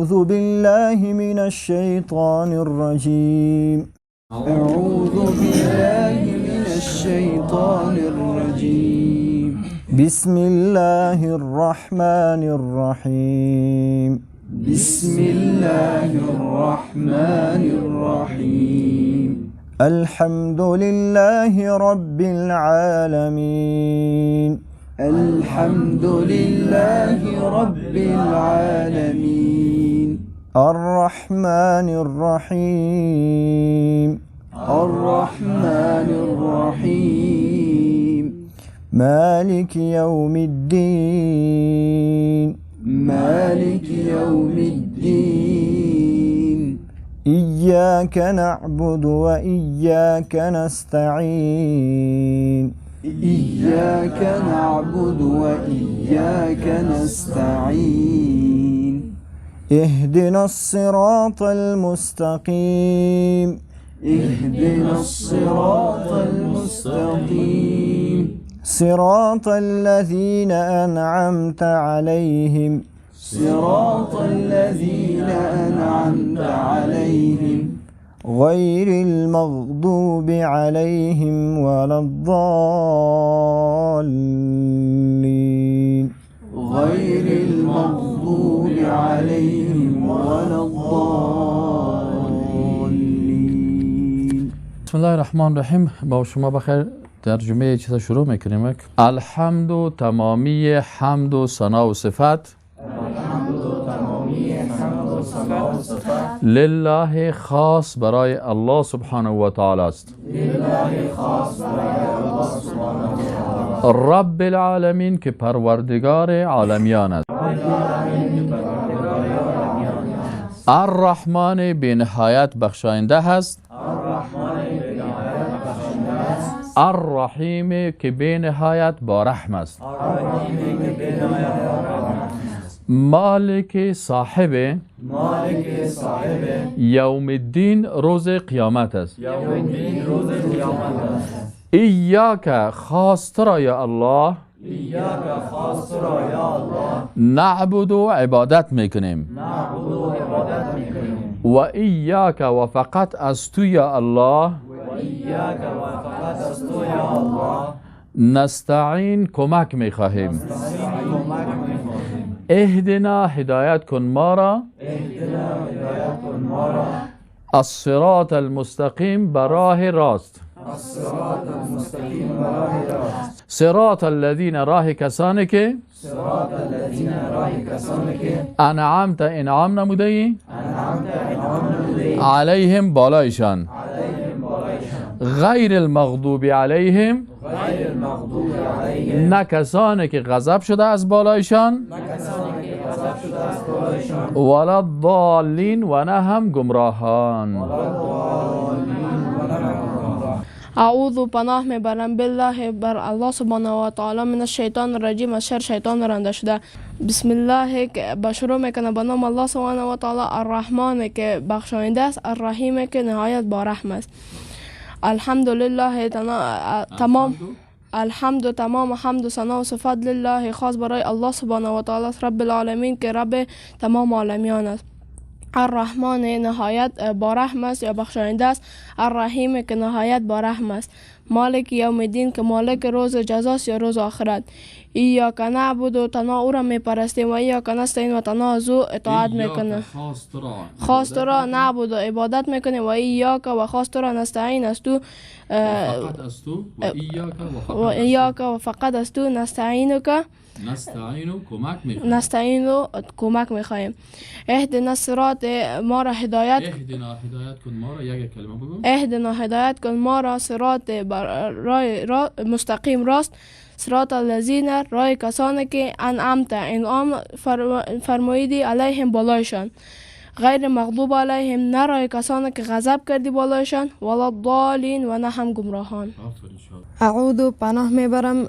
أعوذ بالله من الشيطان الرجيم. أعوذ بالله من الشيطان الرجيم. بسم الله الرحمن الرحيم. بسم الله الرحمن الرحيم. الحمد لله رب العالمين. الحمد لله رب العالمين. الرحمن الرحيم. الرحمن الرحيم. مالك يوم الدين. مالك يوم الدين. إياك نعبد وإياك نستعين. إياك نعبد وإياك نستعين. اهدنا الصراط المستقيم. اهدنا الصراط المستقيم. صراط الذين أنعمت عليهم. صراط الذين أنعمت عليهم. غير المغضوب عليهم ولا الضالين. غير المغضوب عليهم ولا الضالين. بسم الله الرحمن الرحیم. با شما بخیر، ترجمه چیزا شروع میکنیم. الحمد تمامی حمد و ثنا و صفت، لله خاص برای الله سبحانه و تعالی است، رب العالمین که پروردگار عالمیان است، الرحمن بی نهایت بخشاینده هست، الرحیم که بی نهایت با رحم است، مالک صاحب یوم الدین روز قیامت است. ایاک خاص تو را یا الله، نعبد و عبادت میکنیم، و ایاک و فقط از تو یا الله، نستعین کمک میخواهیم. اهدنا هدایت کن ما را، الصراط المستقیم براه راست، صراط الذین راه کسانی که انعمت انعام نموده ای علیهم بالایشان، غیر المغضوب علیهم نه کسانی که غضب شده از بالایشان، ولا الضالین و نه هم گمراهان. اعوذ پناه میبرم بالله بر الله سبحانه و تعالی من الشیطان الرجیم از شر شیطان رانده شده. بسم الله که با شروع میکنه به نام الله سبحانه و تعالی، الرحمن که بخشاینده است، الرحیم که نهایت با رحم است. الحمدلله تمام الحمد تمام حمد و ثنا و صفات لله خاص برای الله سبحانه و تعالی است، رب العالمین که رب تمام عالمیان است. الرحمن نهایت با رحم است یا بخشاینده است، الرحیم که نهایت با رحم است، مالک یوم الدین که مالک روز جزاست یا روز آخرت. ایاک نعبد و تنها او را میپرستیم و ایاک نستعین و تنها از او اطاعت میکنه. خاص تو را نعبد و عبادت میکنیم و ایاک و خاص تو را نستعین از تو و ایاک و فقط از تو نستعینک نستعین و کمک میخواهیم. اهدنا الصراط ما را هدایت، اهدنا هدایت کن ما را، یک کلمه بگو، اهدنا هدایت کن ما را صراط راه را مستقیم راست، صراط الذین راه کسانی که انعمت انعام فرماییدی علیهم بالایشان، غیر مغضوب علیهم نه راه کسانی که غضب کردی بالایشان، ولا الضالین و نه هم گمراهان. اعوذ پناه میبرم،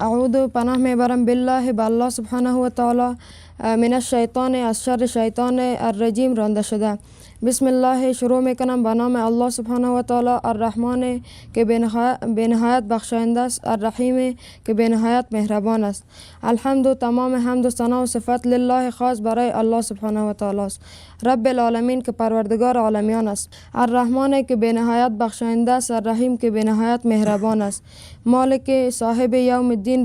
اعوذ پناه میبرم بالله به الله سبحانه و تعالی من الشیطان از شر شیطان، الرجیم رانده شده. بسم الله، شروع میکنم به نام الله سبحانه و تعالی، الرحمن که بنهایت بخشاینده است، الرحیم که بنهایت مهربان است. الحمد تمام حمد و ثنا و صفت، لله خاص برای الله سبحانه و تعالی است، رب العالمین که پروردگار عالمیان است، الرحمن که بنهایت بخشاینده است، الرحیم که بنهایت مهربان است، مالک صاحب یوم الدین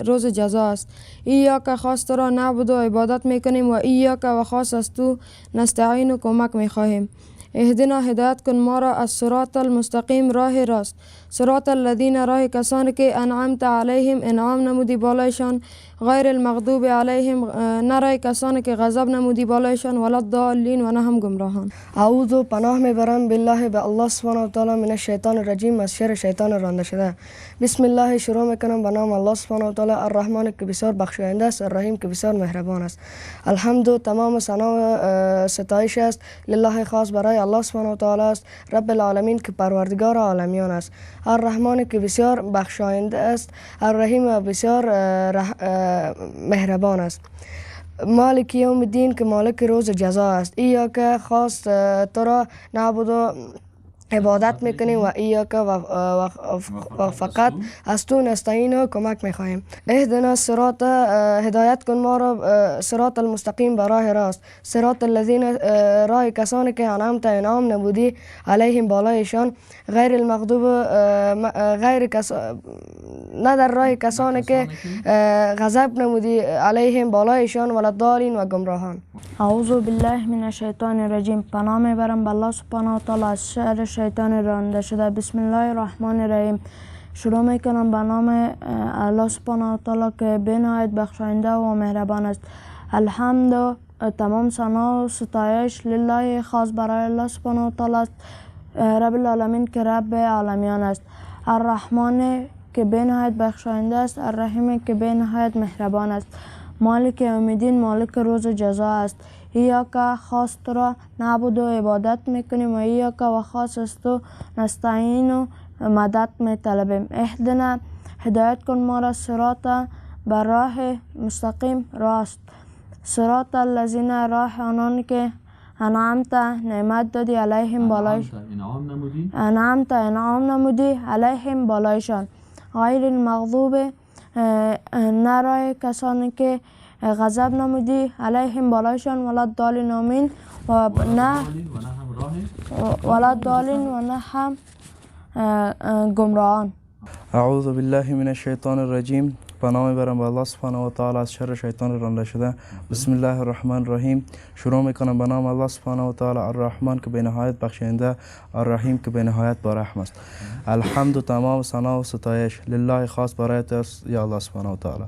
روز جزا است. ایاک خاص تو را، نعبد و عبادت میکنیم و ایاک و خاص از تو، نستعین و کمک میخواهیم. اهدنا هدایت کن ما را، الصراط المستقیم راه راست، صراط الذین راه کسانی که، انعمت علیهم انعام نمودی بالایشان، غیر المغضوب علیهم نه راه کسانی که غضب نمودی بالایشان، ولا الضالین و نه هم گمراهان. اعوذ پناه میبرم، بالله به الله سبحانه و تعالی، من الشیطان الرجیم از شر شیطان رانده شده. بسم الله، شروع میکنم به نام الله سبحانه و تعالی، الرحمن که بسیار بخشاینده است، الرحیم که بسیار مهربان است. الحمد تمام ثنا و ستایش است، لله خاص برای الله سبحانه و تعالی است، رب العالمین که پروردگار عالمیان است، الرحمن که بسیار بخشاینده است، الرحیم بسیار مهربان است، مالک یوم الدین که مالک روز جزا است. ایاک خاص تو را، نعبد عبادت میکنیم و ایاک و فقط از تو، نستعین و کمک میخواهیم. اهدنا الصراط هدایت کن ما را، صراط المستقیم به راه راست، صراط الذین راه کسانی که، انعمت انعام نمودی، علیهم بالایشان، غیر المغضوب غیر کس نه در راه کسانی که غضب نمودی، علیهم بالایشان، ولا الضالین و گمراهان. اعوذ بالله من الشیطان الرجیم. پناه میبرم به الله سبحانه و تعالی از شر شیطان رانده شده. بسم الله الرحمن الرحیم. شروع میکنم به نام الله سبحانه و تعالی که بنهایت بخشاینده و مهربان است. الحمد تمام ثنا و ستایش، لله خاص برای الله سبحانه و تعالی است، رب العالمین که رب عالمیان است، الرحمن که بنهایت بخشاینده است، الرحیم که بنهایت مهربان است، مالک یوم الدین مالک روز جزا است. ایاک خاص تو را، نعبد و عبادت میکنیم و ایاک و خاص از تو، نستعین و مدد میطلبیم. اهدنا هدایت کن ما را، صراط بر راه مستقیم راست، صراط الذین راه آنان که، انعمت نعمت دادی، علیهم بالای انعام نمودی. انعمت انعام نمودی، علیهم بالایشان، غیر المغضوب نه راه کسانی که غضب نمودی، علیهم بالایشان، ولا الضالین آمین و نه و نه هم راه ولا الضالین و نه هم گمراهان. اعوذ بالله من الشیطان الرجیم. پناه میبرم به الله سبحانه و تعالی از شر شیطان رانده شده. بسم الله الرحمن الرحیم. شروع میکنم به نام الله سبحانه و تعالی، الرحمن که به نهایت بخشنده، الرحیم که به نهایت با است. الحمد تمام ثنا و ستایش، لله خاص برای تو یا الله سبحانه و تعالی،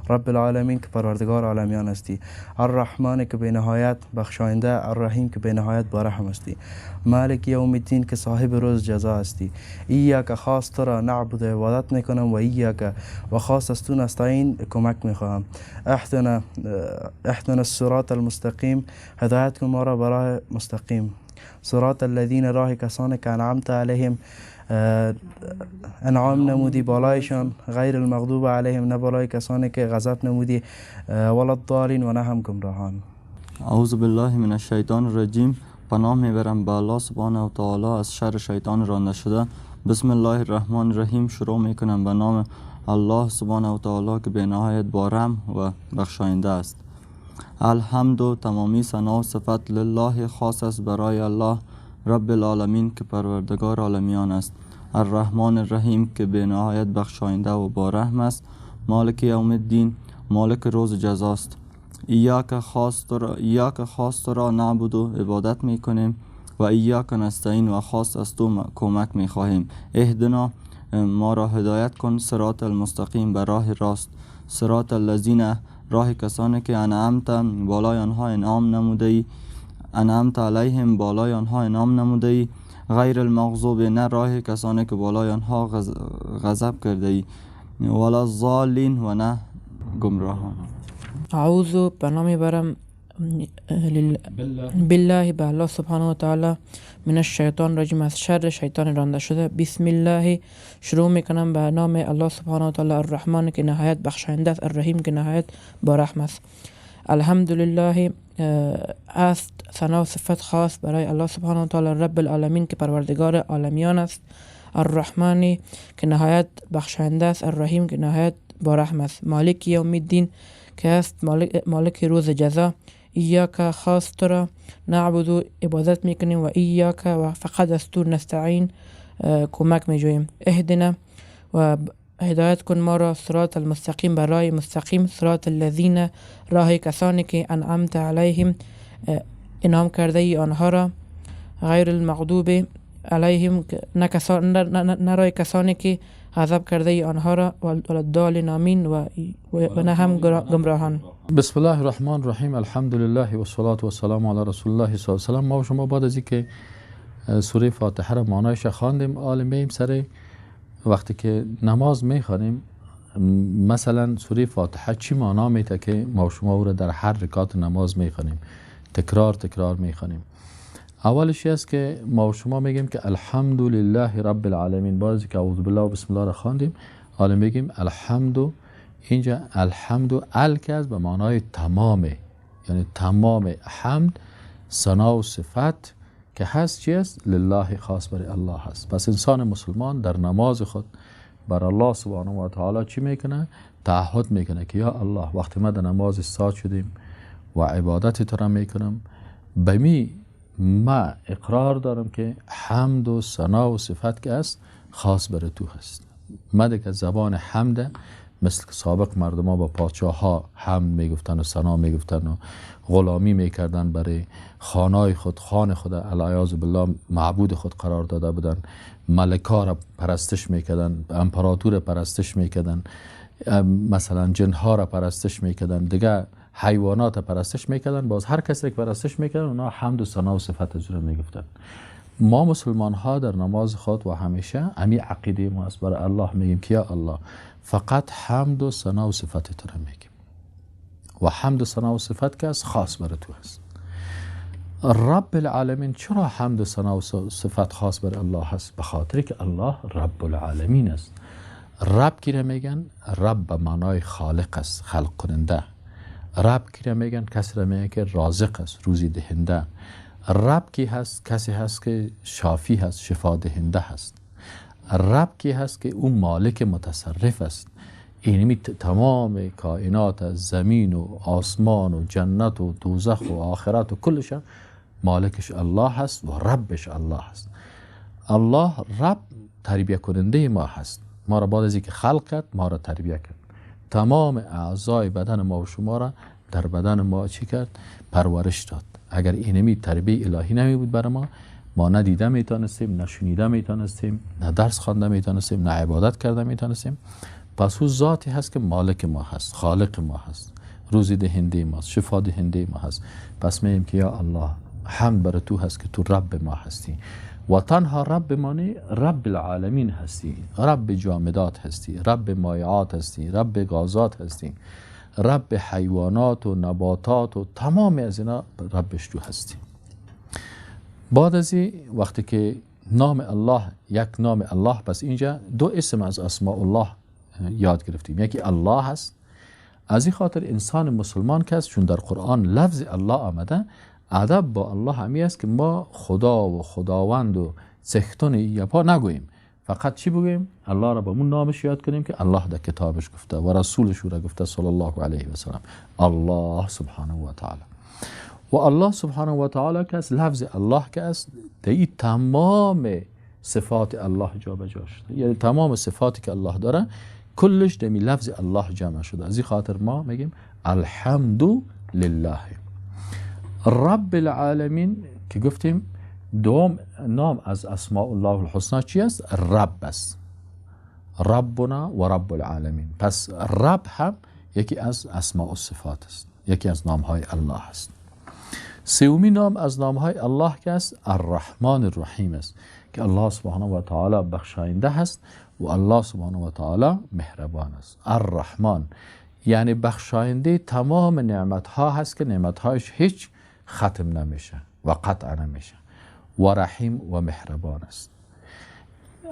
رب العالمین که پروردگار عالمیان هستی، الرحمن که به نهایت بخشاینده، الرحیم که به نهایت با رحم هستی، مالک یوم الدین که صاحب روز جزا هستی. ایاک خاص تو را، نعبد عبادت میکنم و ایاک و خاص از تو، نستعین کمک میخواهم. اهدنا اهدنا الصراط المستقیم هدایت کن ما را براه مستقیم، صراط الذین راه کسانی که، انعمت علیهم انعام نمودی بالایشان، غیر المغضوب علیهم نه بالای کسانی که غضب نمودی، ولا الضالین و نه هم گمراهان. اعوذ بالله من الشیطان الرجیم. پناه میبرم به الله سبحانه و تعالی از شر شیطان رانده شده. بسم الله الرحمن الرحیم. شروع میکنم به نام الله سبحانه و تعالی که به نهایت با رحم و بخشاینده است. الحمد و تمامی ثنا و صفت، لله خاص است برای الله، رب العالمین که پروردگار عالمیان است، الرحمن الرحیم که به نهایت بخشاینده و با رحم است، مالک یوم الدین مالک روز جزاست. ایاک خاص را، نعبد و عبادت میکنیم و ایاک نستعین و خاص از تو کمک میخواهیم. اهدنا ما را هدایت کن، صراط المستقیم به راه راست، صراط الذین راه کسانی که، انعمت بالای آنها انعام نموده ای، انعمت علیهم بالای آنها انعام نموده ای، غیر المغضوب نه راه کسانی که بالای آنها غضب کرده ای، ولا الضالین و نه گمراهان. اعوذ پناه میبرم، بالله به الله سبحانه و تعالی، من الشیطان الرجیم از شر شیطان رانده شده. بسم الله، شروع میکنم به نام الله سبحانه و تعالی، الرحمن که نهایت بخشاینده است، الرحیم که نهایت با رحم است. الحمدلله است ثنا و صفت خاص برای الله سبحانه و تعالی رب العالمین که پروردگار عالمیان است، الرحمن که نهایت بخشنده است، الرحیم که نهایت با رحم است، مالک یوم الدین که است مالک روز جزا، ایاک خاص تو را نعبد عبادت میکنیم و ایاک و فقط از تو نستعین کمک میجوییم، اهدنا و هدایت کن ما را صراط المستقیم برای مستقیم، صراط الذین راه کسانی که انعمت علیهم انعام کرده ای آنها را، غیر المغضوب علیهم نه راه کسانی که غضب کرده ای آنها را، وللضالین آمین و نه هم گمراهان. بسم الله الرحمن الرحیم، الحمد لله و الصلاة و السلام علی رسول الله صلی الله علیه و سلم. ما و شما بعد از اینکه سوره فاتحه را معنایش خواندیم، عالم سر وقتی که نماز میخوانیم مثلا سوره فاتحه چی معنا میده که ما شما او را در هر رکعت نماز میخوانیم، تکرار تکرار میخوانیم. اولش است که ما شما میگیم که الحمدلله رب العالمین. بعد که اعوذ بالله و بسم الله را خواندیم، حالا میگیم الحمد. اینجا الحمد ال که است به معنای تمامه، یعنی تمام حمد ثنا و صفت که هست چی است؟ لله، خاص برای الله هست. پس انسان مسلمان در نماز خود بر الله سبحانه و تعالی چی میکنه؟ تعهد میکنه که یا الله وقتی ما در نماز استاد شدیم و عبادت تو را میکنم، به می ما اقرار دارم که حمد و ثنا و صفت که است خاص بر تو هست. ما دیگه زبان حمد مثل سابق مردم ها با پادشاه ها حمد میگفتن و ثنا میگفتن و غلامی میکردن برای خانای خود، خان خود العیاذ بالله معبود خود قرار داده بودن، ملکا را پرستش میکردن، امپراتور پرستش میکردن، مثلا جنها را پرستش میکردن، دیگه حیوانات پرستش میکردن. باز هر کسی که پرستش میکردن اونا حمد و ثنا و صفت از او میگفتن. ما مسلمان ها در نماز خود و همیشه امی عقیده ما است، برای الله میگیم که یا الله فقط حمد و ثنا و صفت تو را میگیم و حمد و ثنا و صفت که است خاص بر تو هست. رب العالمین چرا حمد و ثنا و صفت خاص بر الله هست؟ به خاطر که الله رب العالمین است. رب کی را میگن؟ رب به معنای خالق است، خلق کننده. رب کی را میگن؟ کسی را میگن که رازق است، روزی دهنده. رب کی هست؟ کسی هست که شافی هست، شفا دهنده هست. رب کی هست؟ که او مالک متصرف است. اینمی تمام کائنات از زمین و آسمان و جنت و دوزخ و آخرت و کلش مالکش الله هست و ربش الله هست. الله رب تربیه کننده ما هست. ما را بعد از اینکه خلق کرد ما را تربیه کرد، تمام اعضای بدن ما و شما را در بدن ما چی کرد؟ پرورش داد. اگر اینمی تربیه الهی نمی بود بر ما، ما نه دیده میتونستیم، نه شنیده میتونستیم، نه درس خوانده میتونستیم، نه عبادت کرده میتونستیم. پس او ذاتی هست که مالک ما هست، خالق ما هست، روزی دهنده ما هست، شفا دهنده ما هست. پس میگیم که یا الله حمد بر تو هست که تو رب ما هستی و تنها رب ما نی، رب العالمین هستی، رب جامدات هستی، رب مایعات هستی، رب گازات هستی، رب حیوانات و نباتات و تمام از اینا ربش تو هستی. بعد از این وقتی که نام الله، یک نام الله، پس اینجا دو اسم از اسماء الله یاد گرفتیم، یکی الله هست. از این خاطر انسان مسلمان که است، چون در قرآن لفظ الله آمده، ادب با الله همی است که ما خدا و خداوند و سختن یپا نگوییم، فقط چی بگوییم؟ الله را با مون نامش یاد کنیم که الله در کتابش گفته و رسولش را گفته صلی الله علیه و سلم، الله سبحانه و تعالی. و الله سبحانه و تعالی که است، لفظ الله که است، در این تمام صفات الله جابجا شده، یعنی تمام صفاتی که الله داره کلش در لفظ الله جمع شده. از این خاطر ما میگیم الحمد لله رب العالمین که گفتیم دوم نام از اسماء الله الحسنا چی است؟ رب است، ربنا و رب العالمین. پس رب هم یکی از اسماء و صفات است، یکی از نامهای الله است. سومی نام از نامهای الله که است الرحمن الرحیم است که الله سبحانه و تعالی بخشاینده هست و الله سبحانه و تعالی مهربان است. الرحمن یعنی بخشاینده تمام نعمتها هست که نعمتهایش هیچ ختم نمیشه و قطع نمیشه، و رحیم و مهربان است.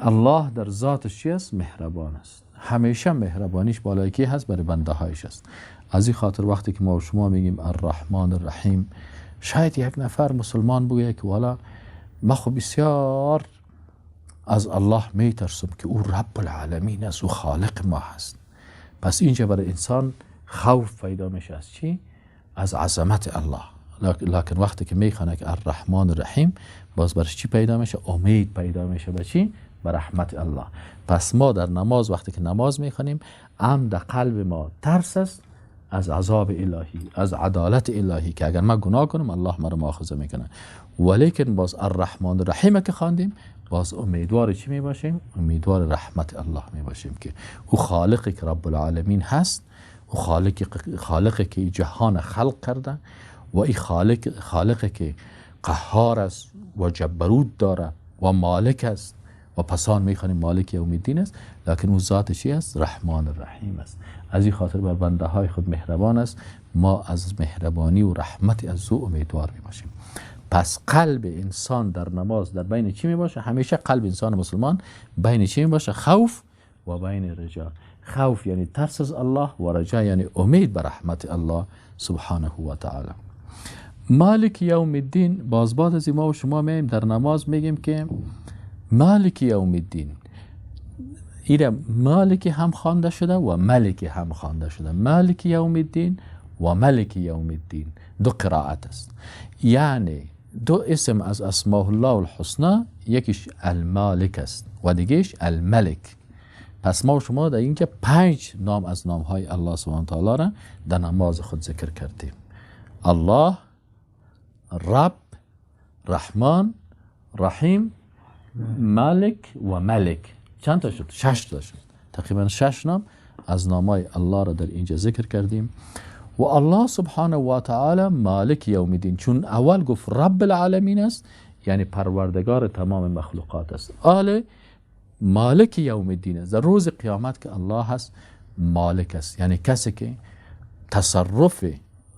الله در ذاتش چی است؟ مهربان است. همیشه مهربانیش بالای کی هست؟ برای بنده هایش است. از این خاطر وقتی که ما و شما میگیم الرحمن الرحیم، شاید یک نفر مسلمان بگه که والا ما خب بسیار از الله میترسم که او رب العالمین است، او خالق ما هست. پس اینجا برای انسان خوف پیدا میشه از چی؟ از عظمت الله. لکن وقتی که میخوانه که الرحمن الرحیم، باز برش چی پیدا میشه؟ امید پیدا میشه به چی؟ به رحمت الله. پس ما در نماز وقتی که نماز میخوانیم، هم در قلب ما ترس است از عذاب الهی، از عدالت الهی که اگر ما گناه کنم الله ما رو مؤاخذه میکنه. ولیکن باز الرحمن الرحیم که خواندیم، باز امیدوار چی میباشیم؟ امیدوار رحمت الله میباشیم که او خالقی که رب العالمین هست، او خالقی که جهان خلق کرده و این خالقی که قهار است و جبروت داره و مالک است و پسان میخوانیم مالک یوم الدین است، لکن او ذات چی است؟ رحمان الرحیم است. از این خاطر بر بنده های خود مهربان است. ما از مهربانی و رحمت از او امیدوار میباشیم. پس قلب انسان در نماز در بین چی میباشه؟ همیشه قلب انسان مسلمان بین چی میباشه؟ خوف و بین رجا. خوف یعنی ترس از الله و رجا یعنی امید به رحمت الله سبحانه و تعالی. مالک یوم الدین، باز بعد از ما و شما میایم در نماز میگیم که مالک یوم الدین، ایره مالک هم خوانده شده و ملک هم خوانده شده. مالک یوم الدین و ملک یوم الدین دو قرائت است، یعنی دو اسم از اسماء الله الحسنا، یکیش المالک است و دیگهش الملک. پس ما و شما در اینجا 5 نام از نام های الله سبحانه و تعالی را در نماز خود ذکر کردیم: الله، رب، رحمان، رحیم، مالک و ملک. چند تا شد؟ 6 تا شد. تقریبا 6 نام از نامای الله را در اینجا ذکر کردیم. و الله سبحانه و تعالی مالک یوم الدین، چون اول گفت رب العالمین است، یعنی پروردگار تمام مخلوقات است. آل مالک یوم الدین است، در روز قیامت که الله هست مالک است، یعنی کسی که تصرف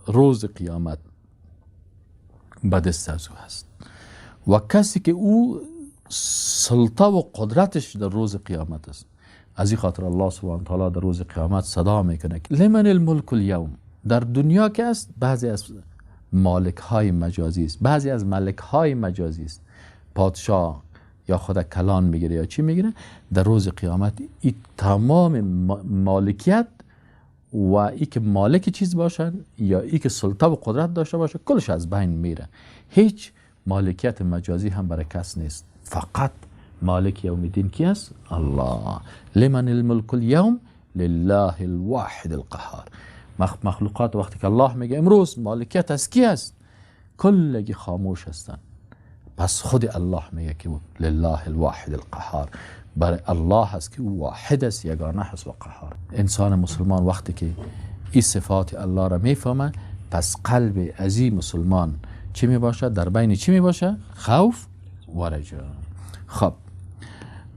روز قیامت به دست از او هست و کسی که او سلطه و قدرتش در روز قیامت است. از این خاطر الله سبحانه و تعالی در روز قیامت صدا میکنه لمن الملک الیوم. در دنیا که است بعضی از مالک های مجازی است، بعضی از ملک های مجازی است، پادشاه یا خود کلان میگیره یا چی میگیره. در روز قیامت این تمام مالکیت و ای که مالک چیز باشن یا ای که سلطه و قدرت داشته باشه کلش از بین میره. هیچ مالکیت مجازی هم برای کس نیست، فقط مالک یوم الدین کی است؟ الله. لمن الملک الیوم لله الواحد القهار. مخلوقات وقتی که الله میگه امروز مالکیت از کی است، کلگی خاموش هستن. پس خود الله میگه که لله الواحد القهار، برای الله هست که او واحد است، یگانه هست و قهار. انسان مسلمان وقتی که این صفات الله را میفهمه، پس قلب ازی مسلمان چی میباشه؟ در بین چی میباشه؟ خوف و رجا. خب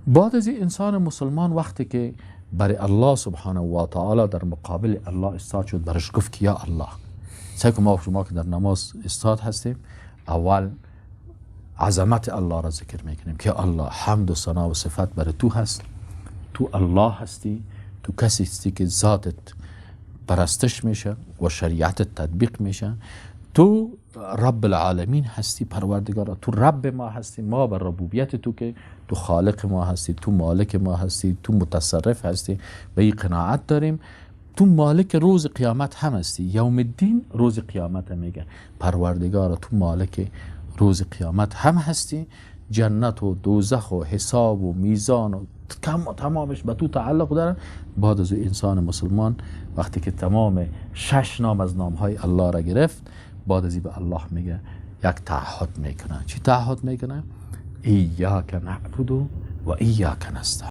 بعد از این انسان مسلمان وقتی که برای الله سبحانه و تعالی در مقابل الله استاد شد، برش گفت که یا الله. سعی ما شما که در نماز استاد هستیم، اول عظمت الله را ذکر میکنیم که الله حمد و ثنا و صفت برای تو هست، تو الله هستی، تو کسی هستی که ذاتت پرستش میشه و شریعتت تطبیق میشه، تو رب العالمین هستی پروردگارا، تو رب ما هستی، ما بر ربوبیت تو که تو خالق ما هستی، تو مالک ما هستی، تو متصرف هستی، به این قناعت داریم. تو مالک روز قیامت هم هستی، یوم الدین روز قیامت هم میگه پروردگارا تو مالک روز قیامت هم هستی، جنت و دوزخ و حساب و میزان و تمامش به تو تعلق دارن. بعد از انسان مسلمان وقتی که تمام 6 نام از نامهای الله را گرفت، بعد از به الله میگه یک تعهد میکنه. چی تعهد میکنه؟ ایاک نعبد و ایاک نستعین.